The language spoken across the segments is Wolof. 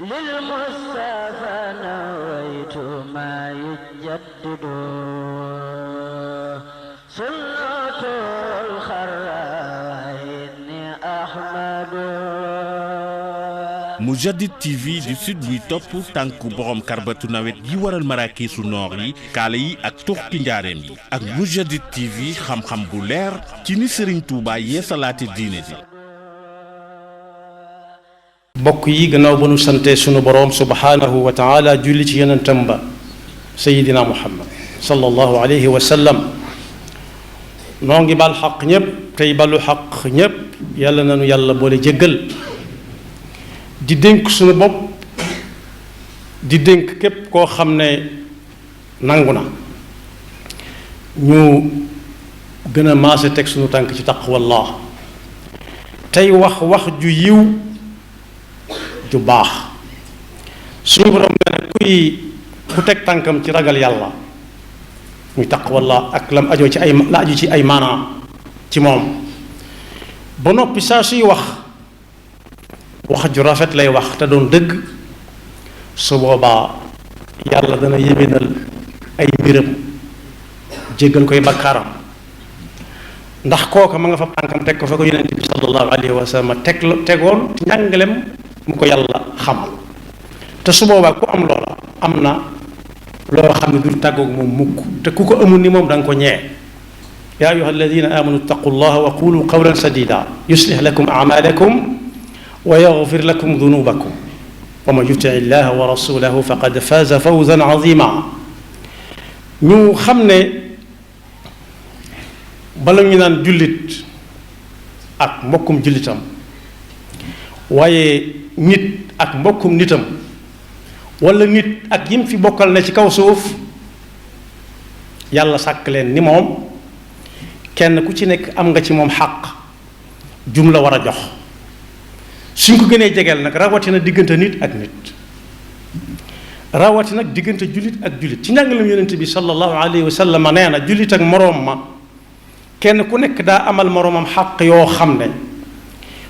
للمصطفى نويت ما يجدد سنة الخرائن أحمد. Moujadid TV du sud buy topp tànku borom karbatu nawet yi waral maraakiisu noor yi kaala yi ak tuxki njaareem yi ak Moujadid TV xam-xam bu leer ci ni Serigne Touba yeesalaate diine ji. mbokk yi gannaaw ba nu sante sunu boroom subhaanahu wa taala julli ci yonentam ba sayidina muhammad sallallahu alayhi wa sallam noo ngi bal xaq ñépp tey balu xaq ñépp yàlla nanu yàlla boole jéggal di dénk sunu bopp di dénk képp koo xam ne nangu na ñu gën a maase teg sunu tànk ci taqwallah tey wax ju yiw ju baax suñu borom nee na ku teg tànkam ci ragal yàlla muy taqwallah ak lam ajoo ci ay la aju ci ay maanaam ci moom ba noppi saa suy wax ju rafet lay wax te doon dëgg su boobaa yàlla dana yéwénal ay mbiram jéggal koy bakkaaram ndax kooka ma nga fa tànkam teg ko fa ko yonent bi sallallahu alayhi wa sallam tegoon ci njàngalem mu ko yàlla xamal te su boobaa ku am loola am na loo xam ne du tàggoog moom mukk te ku ko amul ni moom da nga ko ñee yaa ayuha alladina amanu ittaqu llaha wa qulu qawlan sadida yuslih lakum amalakum wa yaghfir lakum dunubakum wa man yuti llaha wa rasulahu faqad faza fawzan azima. ñu xam ne bala ñu naan jullit ak mbokkum jullitam waaye nit ak mbokkum nitam wala nit ak yim fi bokkal na ci kaw suuf yàlla sàkk leen ni moom kenn ku ci nekk am nga ci moom xàq jum la war a jox suñ ko gënee jegeel nag rawatina diggante nit ak nit rawatina nag diggante jullit ak jullit ci njàngalem yonent bi sallallahu alayhi wa sallam nee na jullit ak moroom ma kenn ku nekk daa amal moroomam xàq yoo xam ne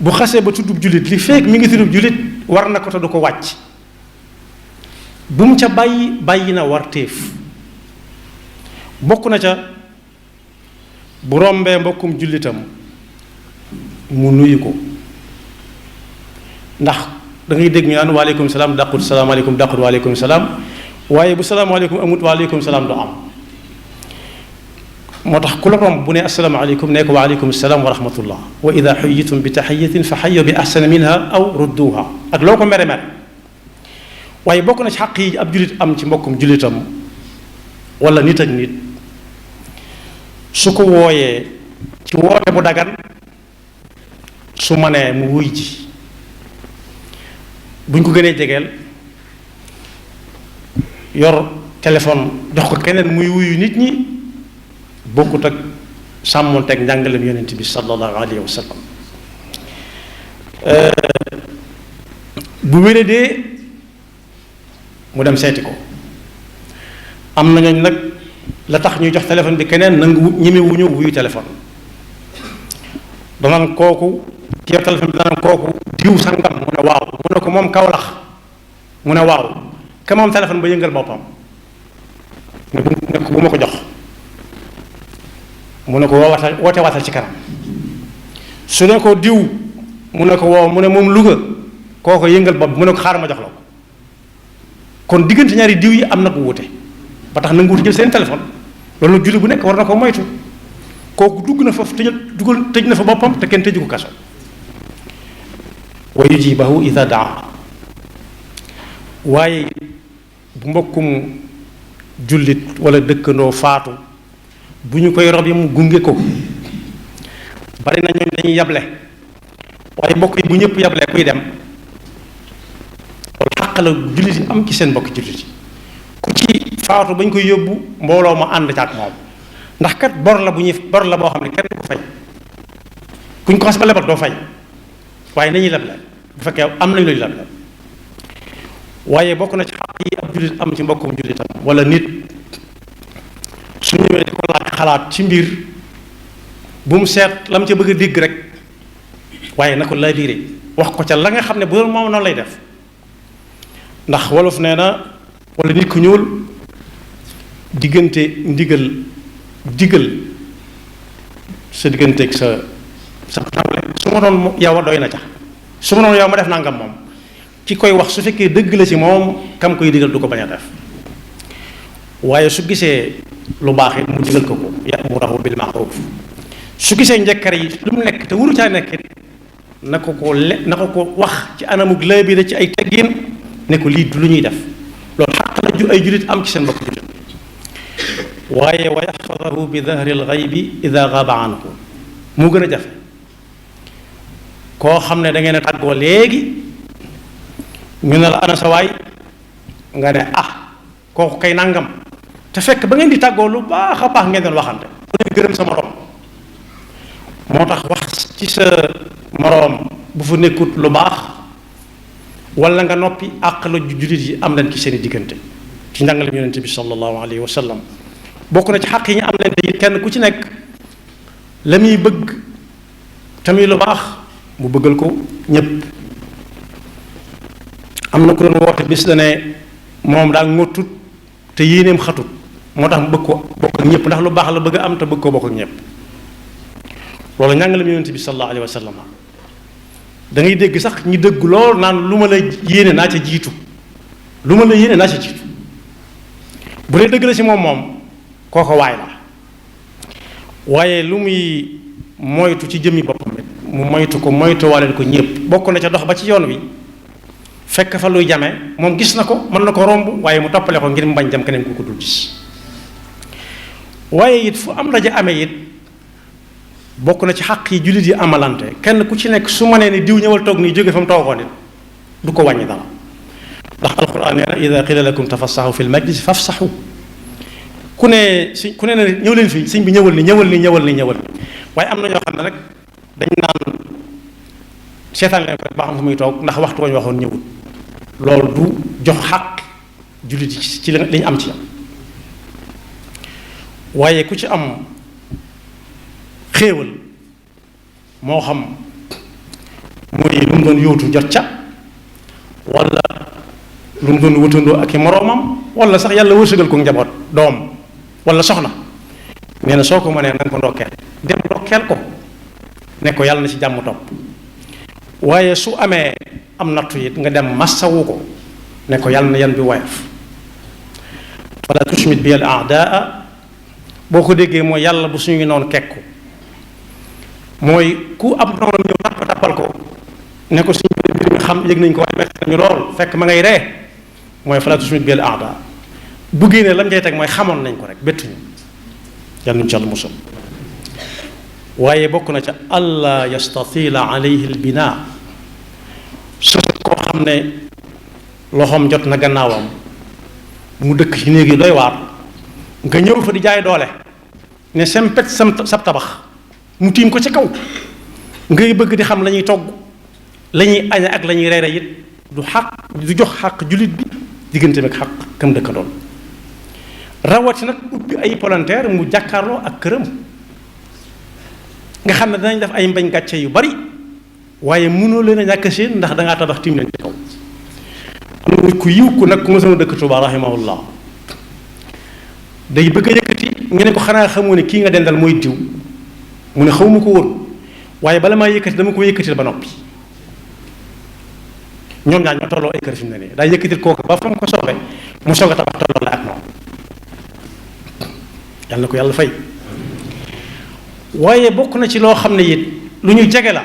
bu xasee ba tuddub jullit li feek mi ngi tuddub jullit war na ko te du ko wàcc bu mu ca bàyyi na war téef bokk na ca bu rombee mbokkum jullitam mu nuyu ko ndax da ngay dégg ñu naan waaleykum salaam dàqut salaamaaleykum dàqut waaleykum salaam waaye bu salaamaaleykum amut waaleykum salaam du am moo tax ku la romb bu ne asalaamaaleykum ne ko waaleykum salaam wa rahmatullah wa ida xuyitum bi taxiyatin fa xayu bi ahsana minha aw rudduha ak loo ko mere waaye bokk na ci xaq yi ab jullit am ci mbokkum jullitam wala nit ak nit su ko wooyee ci woote bu dagan su manee mu wuy ji buñ ko gënee jegeel yor téléphone jox ko keneen muy wuyu nit ñi bokkut ak sàmmonteeg njàngalem yonent bi sallallahu alayhi wa sallam bu wéradee mu dem seeti ko am na ñooñ nag la tax ñuy jox téléphone bi keneen nangu ñemewuñu wuyu téléphone danaan kooku ki yor téléphone bi danaan kooku diw sangam mu ne waaw mu ne ko moom Kawlax mu ne waaw ka moom téléphone ba yëngal boppam ne ko bu ma ko jox mu ne ko woote waatal ci kanam su ne ko diw mu ne ko woow mu ne moom Louga kooko yëngal bopp mu ne ko xaaral ma jox la ko kon diggante ñaari diw yi am na ko wuute ba tax nanguwut jël seen téléphone loolu jullit bu nekk war na ko moytu kooku dugg na foofu tëj na fa boppam te kenn tëju ko kaso wa yujibahu ida daa waaye bu mbokkum jullit wala dëkkandoo faatu bu ñu koy rob yi mu gunge ko bari na ñooñ dañuy yable waaye mbokk yi bu ñëpp yablee kuy dem loolu xàq la jullit yi am ci seen mbokki jullit yi ku ci faatu bañ koy yóbbu mbooloo ma ànd ca ak moom ndax kat bor la boo xam ne kenn du ko fay kuñ ko xas ba lebal doo fay waaye nañuy leble bu fekkee am nañ luñu leble waaye bokk na ci xàq yi ab jullit am ci mbokkum jullitam wala nit su ñëwee di ko laaj xalaat ci mbir bu mu seet la mu ca bëgg a dégg rek waaye na ko laabiire wax ko ca la nga xam ne bu doon moom noonu lay def ndax wolof nee na wala nit ku ñuul diggante digal sa digganteeg sa nawle su ma doon yow doy na ca su ma doon yow ma def nangam moom ki koy wax su fekkee dëgg la ci moom kam koy digal du ko bañ a def waaye su gisee lu baax it mu digal ko ya'muruhu bil ma'ruf su gisee njëkkare yi lu mu nekk te wuru caa nekk na ko ko wax ci anamug laabire ci ay teggin ne ko lii du lu ñuy def loolu xaq la ju ay jullit am ci seen bopp jullit waaye wa yaxfadahu bi dahri alxaybi ida gaaba anhu mu gën a jafe koo xam ne da ngeen a tàggoo léegi ñu ne la ana sa waay nga ne kooku kay nangam te fekk ba ngeen di tàggoo lu baax a baax ngeen doon waxante bu ne gërëm sa moroom moo tax wax ci sa moroom bu fa nekkut lu baax wala nga noppi àq la jullit yi am leen ci seen i diggante ci njàngale yonente bi sallallahu alayhi wa sallam bokk na ci xaq yi ñu am leen te kenn ku ci nekk la muy bëgg tamit lu baax mu bëggal ko ñépp am na ku doon woote bis la ne moom daa ngottut te yéeneem xatut moo tax mu bëgg ko bokk ak ñépp ndax lu baax la bëgg a am te bëgg ko bokk ak ñépp loolu njàngale yonente bi sallallahu alayhi wa sallam da ngay dégg sax ñi dëgg lool naan lu ma la yéene naa ca jiitu lu ma la yéene naa ca jiitu bu dee dëgg la ci moom kooko waay la waaye lu muy moytu ci jëmmi boppam rek mu moytu ko moytu waleen ko ñépp bokk na ca dox ba ci yoon wi fekk fa luy jame moom gis na ko mën na ko romb waaye mu toppale ko ngir mu bañ jam keneen ku ko dul gis waaye it fu am daje amee it bokk na ci xaq yi jullit yi amalante kenn ku ci nekk su ma nee ni diw ñëwal toog nii jóge fa mu toogoon it du ko wàññi dara ndax alquran nee na ida qila lakum tafassahu fi l majlis fafsahu ku ne ñëw leen fii sëñ bi ñëwal ni waaye am na ñoo xam ne rek dañ naan seetaan leen ko ba xam fu muy toog ndax waxtu wañ waxoon ñëwul loolu du jox xaq jullit yi ci li ñu am ci yam waaye ku ci am xéewal moo xam muy lu mu doon yóotu jot ca wala lu mu doon wëtandoo ak i moroomam wala sax yàlla wërsëgal ko njaboot doom wala soxna nee na soo ko mënee nanga ko ndokkeel dem ndokkeel ko ne ko yàlla na ci jàmm topp waaye su amee am nattu it nga dem massawu ko ne ko yàlla na yan bi woyof wala tushmit bi al aadaa boo ko déggee mooy yàlla bu suñu noonu kekku mooy ku ab noonam ñëw tappal ko ne ko suñu mbir mi xam yëg nañ ko waaye metti nañu lool fekk ma ngay ree mooy fala tushmit bi al aadaa bu génnee lam cay teg mooy xamoon nañ ko rek bettuñu yàlla nañu ci Yàlla musal waaye bokk na ca allah yastatila alayhi al binaa su koo xam ne loxoom jot na gannaawam mu dëkk ci néeg yi doy waar nga ñëw fa di jaay doole ne sempet sab tabax mu tiim ko ci kaw ngay bëgg di xam la ñuy togg la ñuy aña ak la ñuy reere it du jox xaq jullit bi diggante ak xaq kam dëkkandoon rawati nag ubbi ay volontaire mu jàkkaarloo ak këram nga xam ne danañ def ay mbañ gàcce yu bari waaye mënoo leen a ñàkk seen ndax dangaa tabax tiim leen ci kaw am na nit ku yiw ku nag ku ma sama dëkk Tuubaa rahimahullah day bëgg a yëkkati nga ne ko xanaa xamoo ne kii nga dendal mooy diw mu ne xaw ma ko woon waaye bala maa yëkkati dama ko yëkkatil ba noppi ñoom ñaar ñoo tolloo ay kër fi mu ne nii daa yëkkatil kooku ba fa mu ko soobee mu soog a tabax tolloo la ak moom yàlla na ko yàlla fay waaye bokk na ci loo xam ne it lu ñu jege la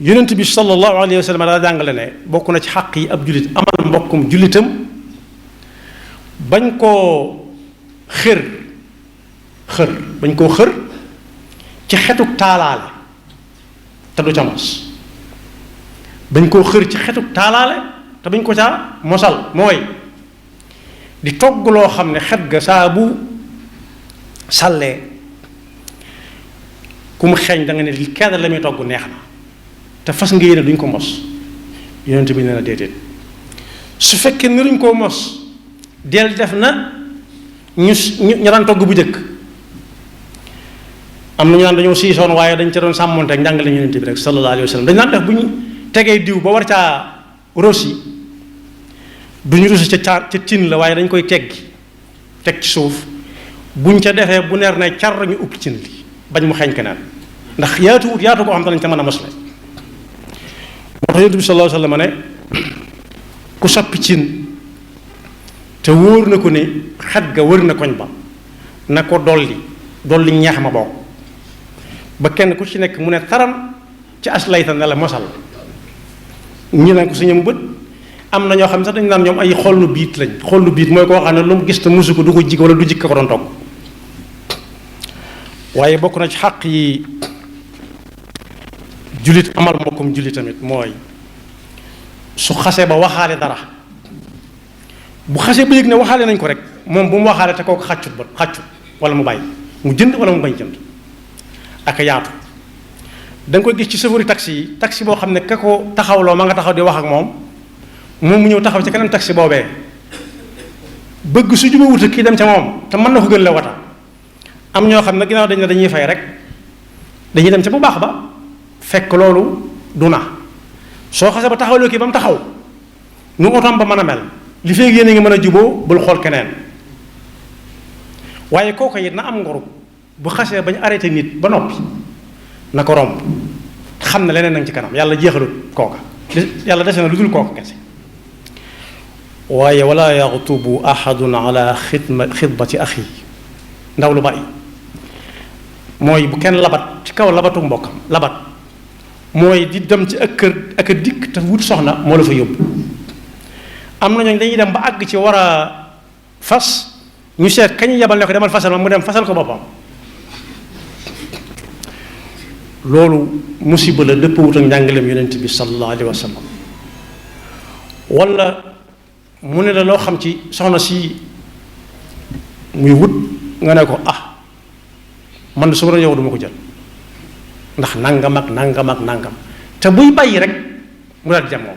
yonent bi sallallahu alayhi wa sallam daa jàngale ne bokk na ci xàq yi ab jullit amal mbokkum jullitam bañ koo bañ koo xër ci xetuk taalaale te du ca mos bañ koo xër ci xetuk taalaale te bañ ko caa mosal mooy di togg loo xam ne xet ga saa bu sàllee ku mu xeeñ da nga ne kenn la muy togg neex na te fas nga yéene duñ ko mos yonent bi nee na déedéet su fekkee ne duñ koo mos del def na ñu daan togg bu njëkk am na ñu naan dañoo siisoon waaye dañ ca doon sàmmonte ak njàngale yonent bi rek sallallahu alayhi wa sallam dañ daan def bu ñu tegee diw ba war caa rosi duñu rusi ca cin la waaye dañ koy teggi teg ci suuf buñ ca defee bu neer ne car ñu upp cin li bañ mu xeeñ keneen ndax yaatu koo xam te nañ ca mën a mosle moo tax yonent bi sallallahu alayhi wa sallam ne ku soppi cin te wóor na ko ne xet ga wër na koñ ba na ko dolli ñeex ma bokk ba kenn ku ci nekk mu ne taram ci aslayta ne la mosal ñi naan ko suñu mu bët am na ñoo xam ne sax dañu naan ñoom ay xollu biit lañ xollu biit mooy koo xam ne lu mu gis te musu ko du ko jik wala du jikka ko doon togg waaye bokk na ci xàq yi jullit amal mbokkum jullit tamit mooy su xasee ba waxaale dara bu xasee ba yëg ne waxaale nañ ko rek moom bu mu waxaale te kooku xàccut wala mu bàyyi mu jënd wala mu bañ jënd ak yaatu da nga koy gis ci chauffeur taxi boo xam ne ka ko taxawloo ma nga taxaw di wax ak moom mu ñëw taxaw ci keneen taxi boobee bëgg su juba wuta kii dem ca moom te mën na ko gën la wata am ñoo xam ne ginnaaw dañ ne dañuy fay rek dañuy dem ca bu baax ba fekk loolu du na soo xasee ba taxawloo kii ba mu taxaw nu otoom ba mën a mel li fee yéen a ngi mën a juboo bul xool keneen waaye kooku it na am ngoru bu xasee bañ arrêté nit ba noppi na ko romb xam ne leneen nag ci kanam yàlla jeexalut kooka yàlla dese na lu dul kooka kese waaye wala yaxtubu ahadun ala xitbati axi ndaw lu bari mooy bu kenn labat ci kaw labatu mbokkam labat mooy di dem ci ak kër ak a dikk te wut soxna moo la fa yóbbu am na ñooñu dañuy dem ba àgg ci war a fas ñu seet kañ yabal ne ko demal fasal ma mu dem fasal ko boppam loolu musiba la dëpp wut ak njàngaleem yonent bi sallallahu alayhi wa sallam wala mu ne la loo xam ci soxna si muy wut nga ne ko man de su ma doon yow duma ko jël ndax nangam ak nangam te buy bàyyi rek mu daal di dem moom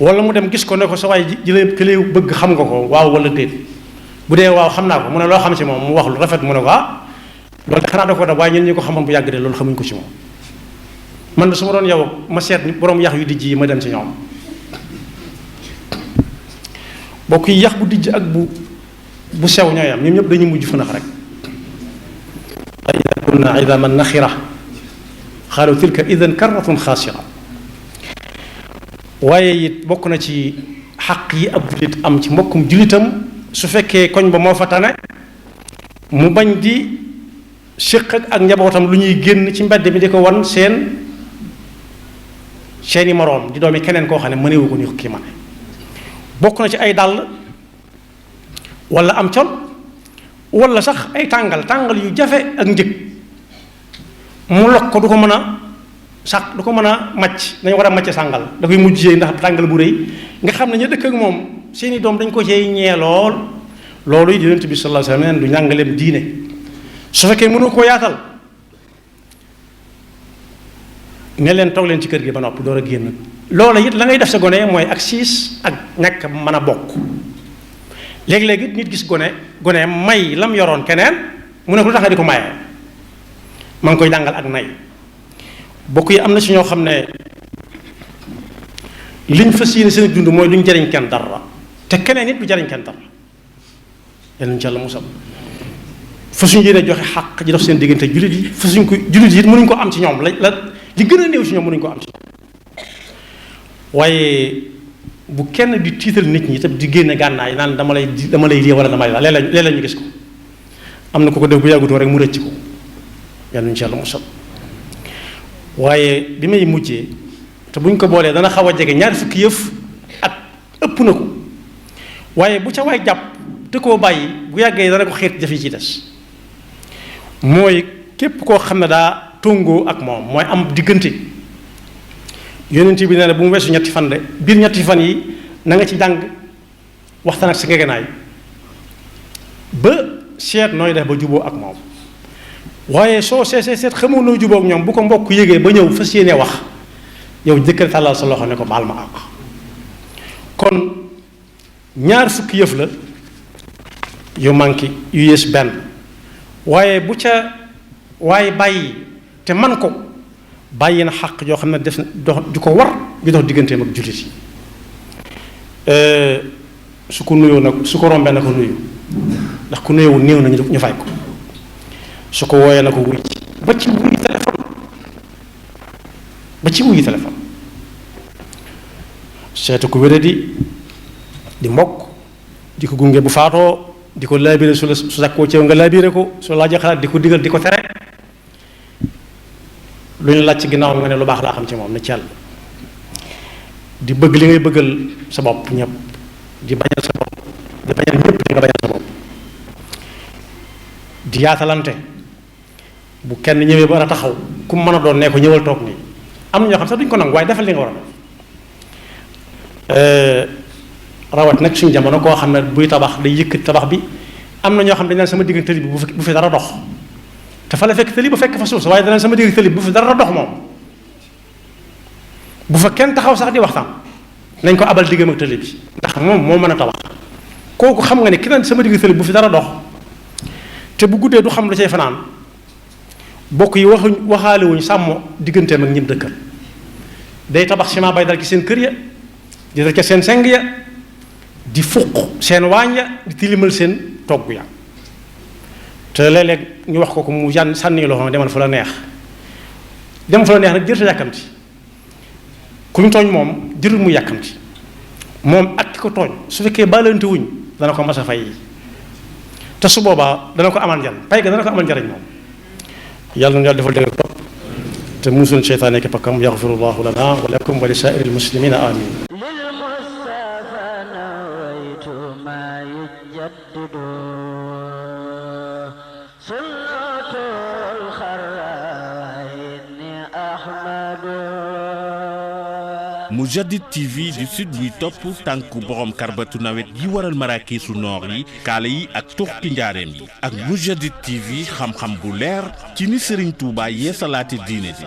wala mu dem gis ko ne ko sa waay ji ki lay bëgg xam nga ko waaw wala déet bu dee waaw xam naa ko mu ne loo xam ci moom mu wax lu rafet mu ne ko loolu de xanaa da ko def waaye ñun ñi ko xamoon bu yàgg de loolu xamuñ ko ci moom man de su ma doon yow ma seet ni borom yax yu dijj yi ma dem ci ñoom bokk yi yax bu dijj ak bu sew ñooy am ñoom ñëpp dañuy mujj fënax rek ay ida kunna idaman naxira xaalu tilka idan karratun xaasira waaye it bokk na ci xaq yi ab jullit am ci mbokkum jullitam su fekkee koñ ba moo fa tane mu bañ di séq ak njabootam lu ñuy génn ci mbedd mi di ko wan seeni moroom di doomi keneen koo xam ne mënewu ko ni kii ma ne bokk na ci ay dàll wala am col wala sax ay tàngal yu jafe ak njëg mu lokk ko du ko mën a màcc dañu war a màcc sàngal da koy mujjee ndax tàngal bu rëy nga xam ne ñu dëkk ak moom seeni doom dañ ko cee ñee loolu yi Yonent bi sallallahu alayhi wa sallam du njàngaleem diine su fekkee mënu koo yaatal ne leen toog leen ci kër gi ba noppi door a génn loola it la ngay def sa gone mooy ak siis ak ñàkk mën a bokk léegi-léegi nit gis gone may lam yoroon keneen mu ne ko lu tax nga di ko maye ma ngi koy jàngal ak nay bokk yi am na ci ñoo xam ne liñ fas yéene seen dund mooy duñ jariñ kenn dara te keneen it du jariñ kenn dara yàlla ci Yàlla musal fasuñ yéene joxe xàq ji def seen diggante jullit yi fasuñ ko jullit yi mënuñ ko am ci ñoom li gën a néew ci ñoom mënuñ ko am ci ñoom waaye bu kenn di tiital nit ñi itam di génne gànnaay naan dama lay lii wala dama lay la léeg-léeg ñu gis ko am na ko def bu yàggutoo rek mu rëcc ko yàlla ci Yàlla musal waaye bi may mujjee te buñ ko boolee dana xaw a jege ñaari fukki yëf ak ëpp na ko waaye bu ca waay jàpp te koo bàyyi bu yàggee dana ko xeet jafe ci des mooy képp koo xam ne daa tongoo ak moom mooy am diggante yonent bi nee na bu mu weesu ñetti fan de biir ñetti fan yi na nga ci jàng waxtaan ak sa ngegenaay ba seet nooy def ba juboo ak moom waaye soo seet xamoo noo juboo ak ñoom bu ko mbokk yégee ba ñëw fas yéene wax yow jëkkër tàllal sa loxo ne ko baal ma àq kon ñaar fukki yëf la yu manqué yu yées benn waaye bu ca waaye bàyyi te man ko bàyyi na xàq joo xam ne def dox ju ko war ju dox digganteem ak jullit yi su ko nuyoo nag su ko rombee na ko nuyu ndax ku nuyoowul néew na ñu fay ko su ko wooyee na ko wuy ci ba ci wuy téléphone seetu ko wéradi di mbokk di ko gunge bu faatoo di ko laabire su sàkkoo ceew nga laabire ko su la laajee xalaat di ko digal di ko tere lu ñu laaj ci ginnaaw nga ne lu baax laa xam ci moom ne ci yàlla di bëgg li ngay bëggal sa bopp ñëpp di bañal sa bopp di bañal ñëpp di nga bañal sa bopp di yaatalante bu kenn ñëwee ba war a taxaw ku mu mën a doon nee ko ñëwal toog nii am na ñoo xam sax duñ ko nangu waaye defal li nga war a def rawat nag suñu jamono koo xam ne buy tabax day yëkkati tabax bi am na ñoo xam ne dañ naan sama digg tëli bi bu fi dara dox te fa la fekk tëli ba fekk fa suuf sa waaye danaan sama digg tëli bi bu fi dara dox moom bu fa kenn taxaw sax di waxtaan nañ ko abal diggam ak tëli bi ndax moom moo mën a tabax kooku xam nga ne ki naan sama digg tëli bu fi dara dox te bu guddee du xam lu cay fanaan bokk yi waxaale wuñ sàmm digganteem ak ñim dëkkal day tabax ciment bay dal ci seen kër ya di dal ca seen seng ya di fuq seen waañ ya di tilimal seen togg ya te léeg-léeg ñu wax ko mu sànni loo xam ne demal fu la neex dem fu la neex nag jërta yàkkamti ku ñu tooñ moom jërul mu yàkkamti moom ak ki ko tooñ su fekkee baalante wuñ dana ko mas a fay te su boobaa dana ko amal njariñ pay ga dana ko amal njariñ moom yàlla na yàlla defal dëgg topp te musul seytaane ki pakkam yaxfirullahu lana wa lakum wa li saa'iril muslimina amin Moujadid TV di sud buy topp tànku borom karbatu nawet yi waral maraakiisu noor yi kaala yi ak tuxki njaareem yi ak Moujadid TV xam-xam bu leer ci ni Serigne Touba yeesalaate diine ji